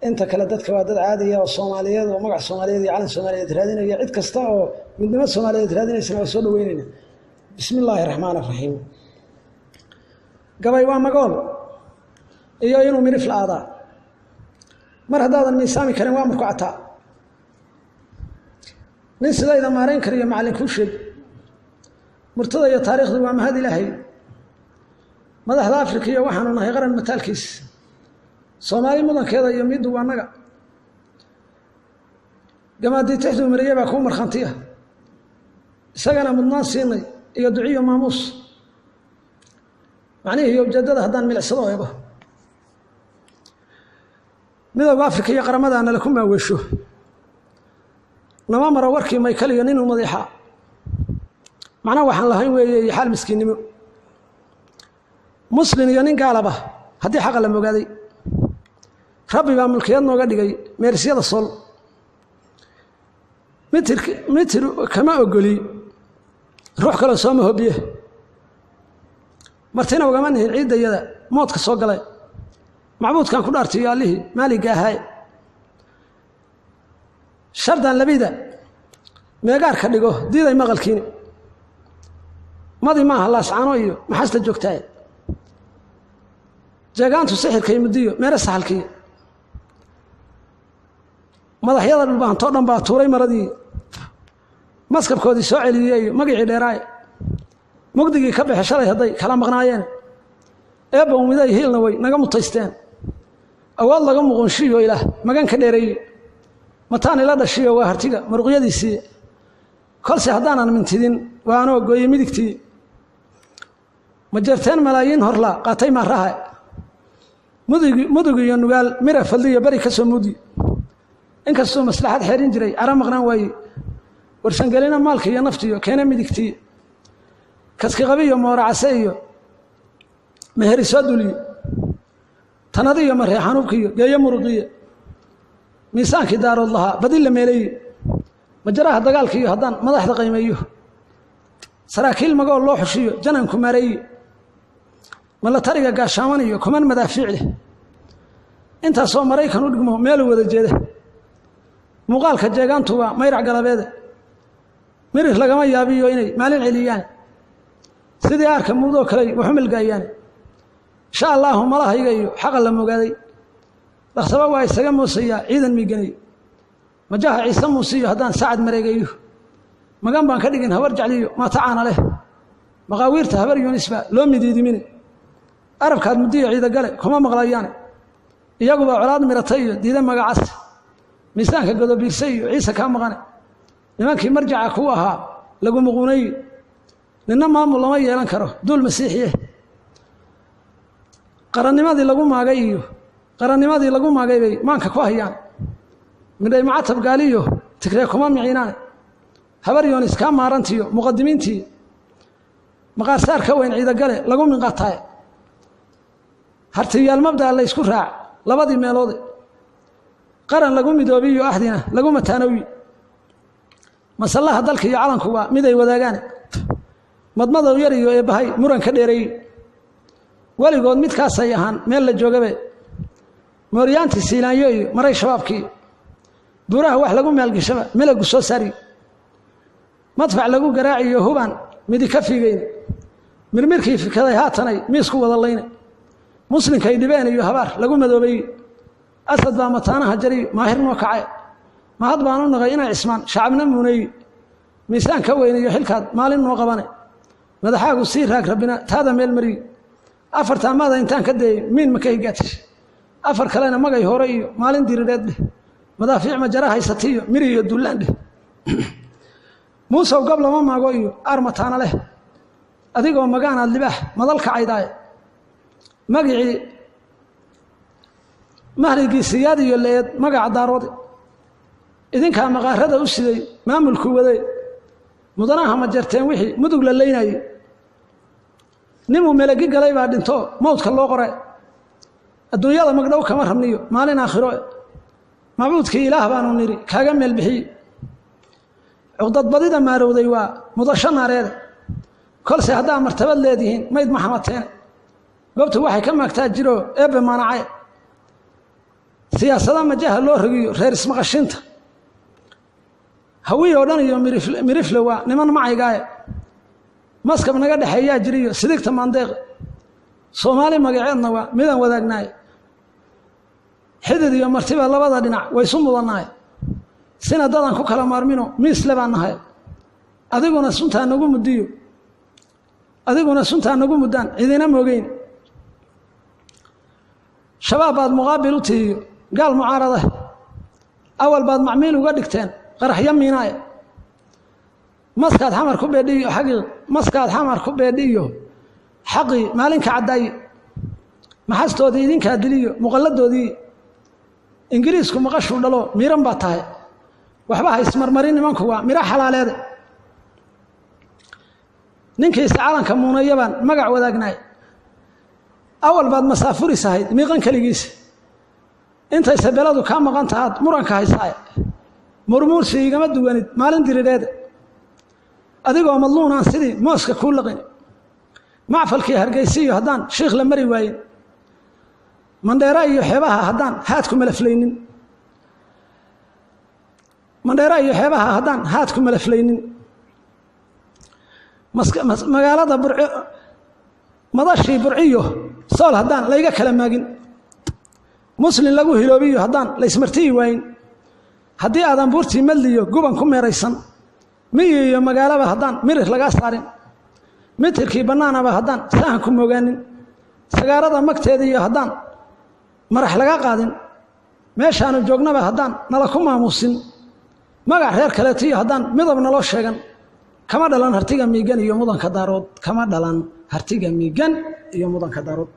Inta kale dadka waa dad caadiya oo Soomaaliyeed oo magac Soomaaliyeed iyo calan Soomaaliyeed raadinaya. Cid kasta oo midnimo Soomaaliyeed raadinaysana waa soo dhaweynayna. Bismi illaahi raxmaan raxiim. Gabay waa magool iyo inuu mirif la-aadaa. Mar haddaadan miisaami karin waa marku cataa. Nin sidayda maarayn kariyo macallin kuu sheeg. Murtada iyo taariikhdu waa mahad Ilaahay. Madaxda Afrika iyo waxaanu nahay qaran mataalkiis. Soomaali mudankeeda iyo middu waa naga. Gamaadiitixduu mariyey baa kuu markhantiya. Isagana mudnaan siinay iyo duciyo maamuus. Macnihii iyo ujeeddada haddaan milicsado eego, Midowga Afrika iyo qaramada nala ku maaweesho, nama maro warkii Maykal iyo ninuu madiixa. Macnaha waxaan lahayn weeye iyo xaal miskiinnimo. Muslin iyo nin gaalaba haddii xaqa la mogaaday, Rabbi baa mulkiyad nooga dhigay meerisyada sool. Mitir mitir kama ogoli ruux kaloo sooma hobiye. Martina ugama nihin ciiddayada moodka soo galay. Macbuudkan ku dhaartiyo allihii maaligga ahaaye. Shardan labida meegaarka dhigo diiday maqalkiini. Madi maaha Laascaano iyo maxasta joogtaaye. Jeegaantu sixirkay muddiyo meere saxalkiiyo. Madaxyada Dhulbaantoo dhan baa tuuray maradii, maskabkoodii soo celiyey iyo magicii dheeraaye. Mugdigii ka baxe shalay hadday kala maqnaayeen, eebba umiday hiilna way naga mutaysteen. Awood laga muqunshiyo Ilaah magan ka dheereeye. Mataan ila dhashiyo waa hartiga maruqyadiisii. Kolse haddaanan mintidin waa anoo gooye midigtii. Majeerteen malaayiin horlaa qaatay maaraha. Mudug iyo Nugaal mira fadliyo beri ka soo mudi. Inkastuu maslaxad xeerin jiray cara maqnaan waaye. Warsangelina maalka iyo naftiyo keena midigtii. Kaskiqabiyo mooracase iyo meheri soo duliye. Tanadi iyo mareexanuubkiyo geeyo muruqiye. Miisaankii Daarood lahaa badi la meeleeye. Majaraha dagaalkiiyo haddaan madaxda qaymeeyo, saraakiil magool loo xushiyo jananku maareeye. Milatariga gaashaaman iyo kuman madaafiic leh. Intaasoo Maraykan u dhigmo meelu wada jeeda. Muuqaalka jeegaantu waa mayrac galabeede. Mirir lagama yaabiyo inay maalin celiyaan. Sidii aarka muudoo kaley waxu milgaayaan. Insha allaahu malahayga iyo xaqa la mogaaday, dhaksaba waa isaga moosayaa ciidan miiganay. Majaha Ciise Muusiyo haddaan Sacad mareegayo, magan baan ka dhigin Habar Jecliyo maatacaana leh. Maqaawiirta Habar Yunisba loo midiidimine. Arabkaad muddiyo Ciidagale kuma maqlayaane. Iyaguba colaad miratay iyo diida magacas. Miisaanka Godobiirse iyo Ciise kaa maqane. Nimankii marjaca ku ahaa lagu muquunay. Ninna maamul lama yeelan karo duul masiixiye. Qarannimadii lagu maagay iyo qarannimadii lagu maagay bay maanka ku hayaan. Midhay macatab gaaliyo Tigree kuma miciinaane. Habar Yoonis kaa maarantiyo muqadimiintii. Maqaarsaar ka weyn Ciidagale lagu minqataaye. Hartiyaal mabdaa la ysku raac labadii meeloode. Qaran lagu midoobiyo axdina lagu mataanowi. Masallaha dalka iyo calanku waa miday wadaagaane. Madmadow yar iyo eebbahay muran ka dheereeyey. Weligood midkaasay ahaan meel la joogabe. Mooryaantii Siilaanyo iyo maray shabaabkii. Buuraha wax lagu maalgeshaba melagu soo saari. Madfac lagu garaaciyo hubaan midi ka fiigeyn. Mirmirkii fikaday haatanay miisku wada layne. Muslinkay dhibeen iyo habaar lagu madoobeeyey. Asad baa mataanaha jariyo maahir noo kace. Mahad baan u naqay inay Cismaan shacabna muuneeye. Miisaan ka weyn iyo xilkaad maalin noo qabane. Madaxaagu sii raag, Rabbina taada meel mariye. Afartaa maada intaan ka dayey miin ma ka higaatish. Afar kalena magay hore iyo maalin diriireed dheh. Madaafiic majara haysatiyo miri iyo dullaan dheh. Muusow gab lama maago iyo aar mataana leh. Adigoo magaanaad libaax madal kacaydaaye. Magicii mahrigii Siyaad iyo leed magaca Daaroode. Idinkaa maqaarada u siday maamulku waday. Mudanaha ma jarteen wixii Mudug la leynayey. Ninuu melegi galay baa dhinto mawdka loo qore. Adduunyada magdhow kama rabniyo maalin aakhiro. Macbuudkii Ilaah baanu nidhi kaaga meel bixiye. Cuqdadbadida maarowday waa mudasho naareede. Kolse haddaa martabad leedihiin mayd ma xamateene. Goobtu waxay ka maagtaa jiroo eebbe maanacaye. Siyaasada majaha loo rogiyo reer ismaqashinta, Hawiy oo dhan iyo Mirifle waa niman macaygaaye. Maskab naga dhexeeyaa jiriyo sidigta maandeeqe, Soomaali magaceedna waa midaan wadaagnaay. Xidid iyo martiba labada dhinac waysu mudannahay, sina dadaan ku kala maarmino miisle baan nahay. Adiguna suntaa nagu muddiyo, adiguna suntaa nagu muddaan cidina moogeyn. Shabaab baad muqaabil u tihiyo gaal mucaarada, awal baad macmiil uga dhigteen qaraxyo miinaaye. Maskaad Xamar ku beedhiyo xaqii, maskaad Xamar ku beedhiyo xaqii maalinka caddaaye. Maxastoodii idinkaa diliyo muqalladoodii, Ingiriisku maqashuu dhalo miran baa tahay. Waxba ha ismarmarin, nimanku waa miro xalaaleede. Ninkiisa calanka muuneeya baan magac wadaagnaay. Awal baad masaafuris ahayd miiqan keligiisa, intayse beladu kaa maqan tahaad muranka haysaaye. Murmuursi igama duwanid maalin diriireede, adigoo madluunaan sidii mooska kuu laqin. Macfalkii Hargeysiyo haddaan shiikh la mari waayin, Mandheera iyo xeebaha haddaan haadku malaflaynin, Mandheera iyo xeebaha haddaan haadku malaflaynin. Magaalada Burco, madashii Burciyo Sool haddaan layga kala maagin, Muslin lagu hiloobiyo haddaan laysmartiyi waayin, haddii aadan buurtii Madliyo Guban ku meeraysan, miyi iyo magaalaba haddaan mirir lagaa saarin, mitirkii bannaanaba haddaan sahan ku moogaanin, sagaarada magteeda iyo haddaan marax laga qaadin, meeshaanu joognaba haddaan nala ku maamuusin, magac reer kaleetiyo haddaan midab naloo sheegan, kama dhalan Hartiga miigan iyo mudanka Daarood, kama dhalan Hartiga miigan iyo mudanka Daarood.